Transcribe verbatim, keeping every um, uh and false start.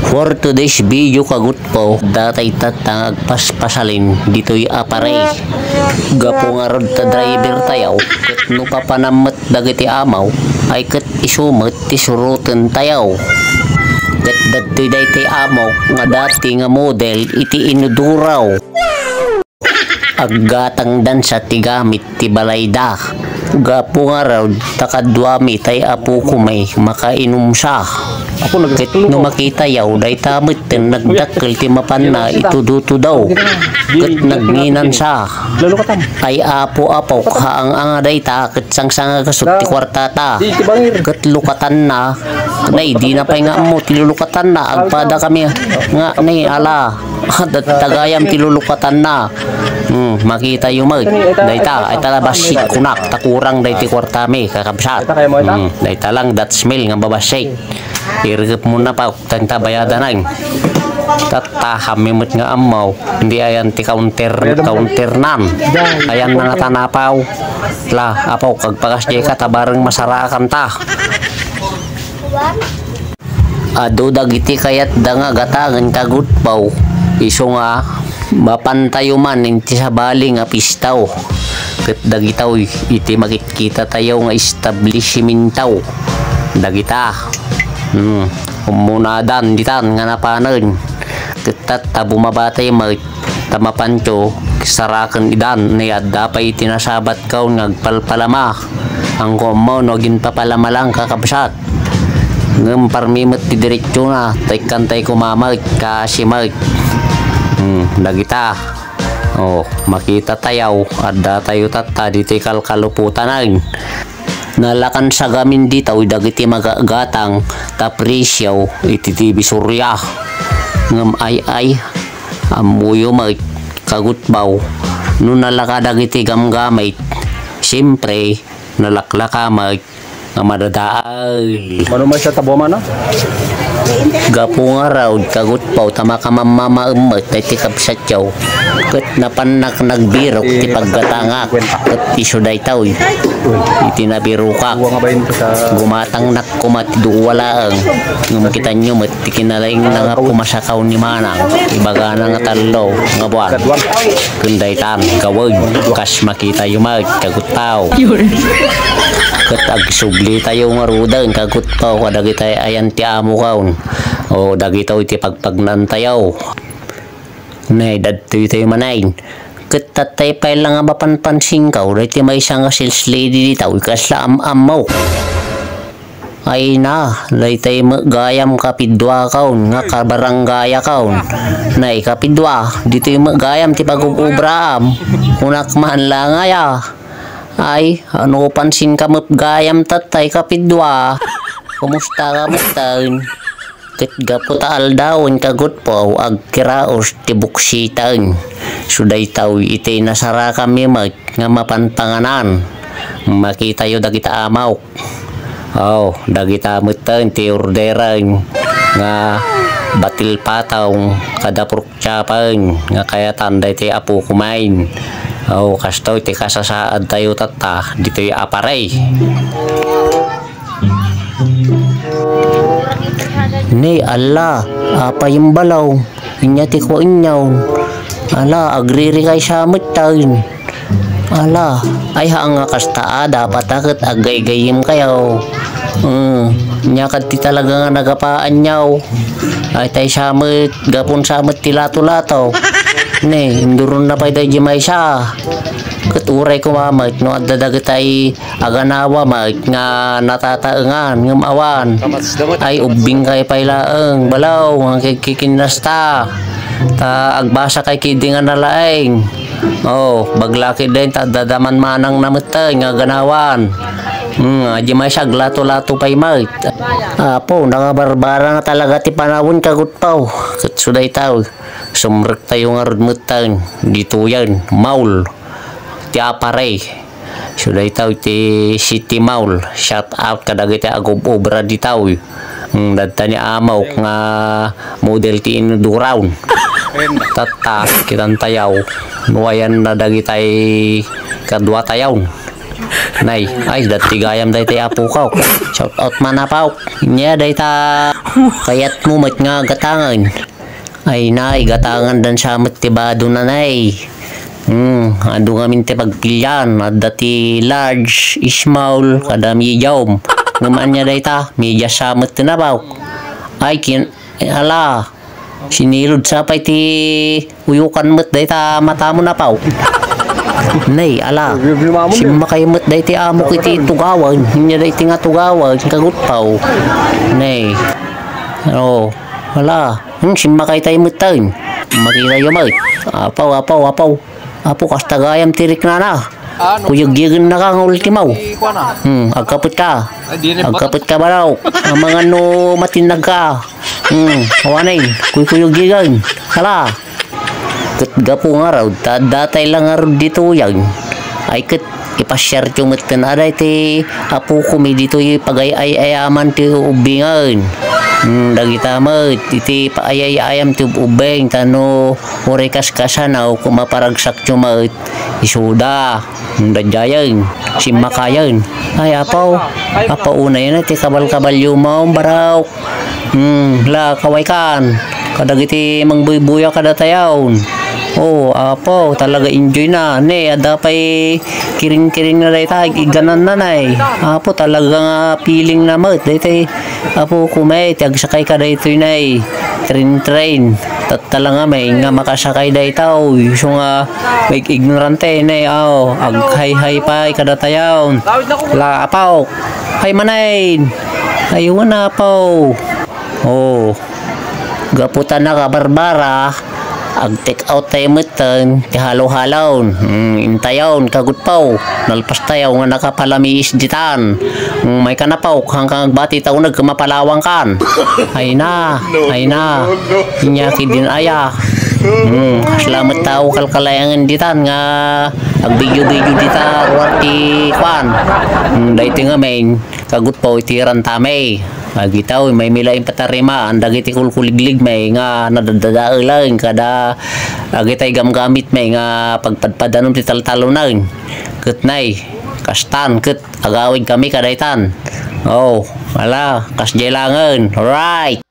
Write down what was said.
For today's video, kagutpaw, datay tatta nga agpaspasalin ditoy a paray. Gapu ngarud ta driver tayaw, ket no papanam met dagiti amaw, ay ket isu met ti suroten tayaw. Ket dagitoy daytoy amaw nga dati nga model iti inuduraw. Aggatangdansa ti gamit ti balayda. Gapu ngarud ta kaduami tay apokami makainumsa. Ket no makitayaw, dayta metten nagdakkel ti mapanna itudutudaw. Ket nagnginansa. Ay apo, apok, haang-anga dayta ket sangsanga kasut ti kuartata. Ket lukatanna. Nay, dina pay nga ammo ti lulukatanna. Agpada kami nga, nay, ala. Ket tagayam ti lulukatanna. Hmm, makitayo met. Dayta, ay ta bassit kunak, ta kurang dayta kuartami, kakabsat. Hmm, dayta lang, that's meal nga babassit. Irikep mo na pa, tanta bayadanan. Tatta, kami met nga ammaw. Hindi ayan ti counter, counter nan. Ayan na nga tanapaw. La, apo, kagpagas di ka, tabareng masarakan ta. Adu dagiti kayatda nga gatangen, kagutpaw, isu nga mapantayo man iti sabali nga pistaw. Ket dagitoy iti makitkitatayo nga establisimentaw. Dagita, hmm, ummunadan ditan nga napanen. Ket tatta, bumabatay met ta mapanto saraken idan, ni adda pay iti nasabat kaon nga agpalpalama. Angko ammo no aginpapalama lang, kakabsat. Ngem parmi met ti diretsona, ta ikkan tay kumamek, kaasi met. Hmm, dagita. Oh, makita tayo, adda tayo tatta ditoy kalkaluputanan. Nalakan sa gamin ditoy dagiti magagatang ta presyo iti divisoria. Ngem ay, ay, ammoyo met, kagutbaw, no nalaka dagiti gamgamit, siyempre, nalaklaka met nga madadael. Mano man siya, tabuaman, no? Gapu ngarud, kagutpaw, ta makamammamaem met daytoy kabsatyo. Ket napannak nagbirok ti paggatangak, ket isu daytoy. Iti nabirokak, gumatangnak koma ti dua laeng. Ngem kitanyo met ti kinalaingna nga pumasakaw ni Manang, ibagana nga tallo nga buan. Ken daytan, gawed, kas makitayo met, kagutpaw. Ket agsublitayo ngaruden, kagutpaw, kadagiti ayan ti amo kaon. O, dagitoy ti pagpagnaantayo. Ne, dadtoy tayo manen. Ket tatay pay la nga mapanpansinkaw, daytoy maysa nga sales lady ditoy, kasla am-ammo. Ay na, daytoy met gayam kapidwakaon, nga kabarangayakaon. Nay, kapidwa, ditoy met gayam ti pagub-ubraam. Kunak man la nga ya. Ay, ano pansinka met gayam tatay kapidwa? Kumusta ka met taon? Ket gapu ta aldawen, kagutpaw, agkiraos ti buksiten. Su daytoy iti nasarakami met nga mapanpanganan. Makitayo dagita amok. Oh, dagita metten ti orderen nga batil patong kada pork chop nga kayatan daytoy apo kumain. Oh, kastoy ti kasasaadtayo tatta ditoy a paray. Ni, ala, apay imbalaw? Inya ti kuenyaw. Ala, agririkay sa met taon. Ala, ay, haan nga kasta a, dapat a ket aggaygayyemkayo. Hmm, inya kadti talaga nga nagapaanyaw. Ay, tay sa met, gapun sa met ti lato-lato. Ni, induronna pay daydi maysa. Ket uray koma met no adda dagitay aganawa met nga natataengan ngem awan. Ay, ubbingkay pay laeng, balaw, nga kikkikinnasta. Ta agbasakay ketdi nga nalaeng. Oh, baglaki den ta adda da man manangna metten nga aganawan. Hmm, adi maysa aglato-lato pay met. Apo, nakabarbara nga talaga ti panawen, kagutpaw. Ket su dayta, sumrektayo ngarud metten ditoyen, Mall ti a paray. Su dayta ti City Mall. Shout out kadagiti agub-obra ditoy. Hmm, dadta ni amok nga model ti inuduraw. Tatta, kitantayo, no ayanna dagitay kaduatayo. Nay, ay, dati gayam dayta apukaw. Shout out man, apaw. Nia dayta kayatmo met nga gatangen. Ay, nay, gatangendan sa met ti bado na, nay. Hmm, adu ngamin ti pagpilian. Adda ti large, small, kada medium. Ngem ania dayta, medium sa met ti napaw. Ay, kin-, ala, sinirod sa pay ti uyukan met dayta matamo, apaw. Nay, ala, simmakay met dayti amok iti tugawan. Nia dayti nga tugawan, kagutpaw. Nay. Oh, ala. Hmm, simmakay tay met tayo. Makita yo met. Apaw, apaw, apaw. Apo, kasta gayam ti riknana. Kuyagyegen na ka nga ultimaw. Hmm, agkapet ka. Agkapet ka, baraw. Amangan no matinnag ka. Hmm, awanen, kuykuyog-yigan. Hala. Ket gapu ngarud, ta adda tay la ngarud ditoy. Ay ket ipasiaryo metten a daytoy apokomi ditoy pagay-ay-ayaman ti ubbingen. Hmm, dagita met, iti paayay-ayam ti ub-ubbing, ta no uray kaskasanaw, kung maparagsakyo met, isuda. Daydiayen, simmakayen. Ay, apaw, apaw, unayen ti kabal-kabalyo mo, baraw. Hmm, la, kaway kan. Kadagiti mangbuybuya kadatayon. Oh, apaw, talaga enjoy na. Ne, adda pay kiring-kiring na dayta, ig-, iganan na, nay. Apo, talaga nga feeling na met. Daytay, apo, kumay, ti agsakay ka daytoy, nay. Train, train. Tattala nga, may nga makasakay dayta, oh. Isu nga, may ignorante, nay, aw. Aghayhay pay kadatayon. La, apaw. Hay manayin. Ay, wana, apaw. Oh. Gapu ta nakabarbara, ag-take out tayo metten ti halo-halon. Hmm, intayon, kagutpaw. Nalpas tayo nga nakapalamiis ditan. Hmm, may kanapaw, hangkang agbati ta uneg ket mapalawang kan. Ay na, ay na. Inya kidin aya. Hmm, kasla met tao kalkalayangen ditan nga agbidio-bidio dita ruar ti kuan. Hmm, daytoy ngamin, kagutpaw iti rantami. Agitaw, may milaing patarima, andagiti kulkuliglig may nga nadadadaelen kada agitay gamgamit may nga pagpadpadanom ti taltalonen. Ket nay, kastan, ket agawid kami kadaytan. Oh, ala, kasdiay langen. Alright.